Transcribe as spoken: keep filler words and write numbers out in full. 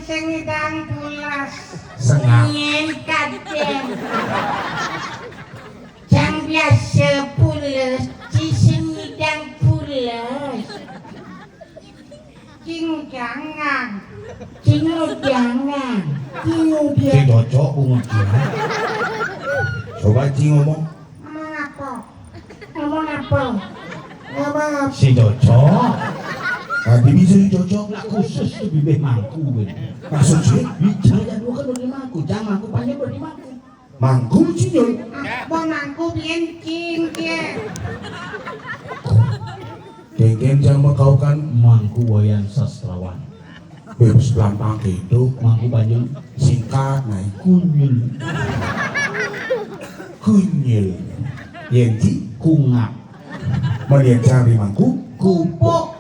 Sengidang pules. Sengap. Nyen kadén. Jang biasa pules, ci sengidang pules. Cing jangan. Cingu jangan. Cingu Sing dia. Cocok bungut dia. Coba Ci ngomong. Ngomong apa? Ngomong apa? Ngomong apa? Sing Cocok. Tadi bisa Sing Cocok lah khusus tuh bibih mangku ini. Maksud sih? Bicara jadwal kan udah mangku, jangan mangku panjang udah mangku. Mangku Ci Nyul. Apa mangku biyen cing ke? Kengken jang makaukan mangku Wayan Sastrawan. Bebas pelampang gitu. Mangku Banyun. Singkat naik. Kunyul. Kunyul. Yen Ci kungak. Malian cari mangku. Kupuk.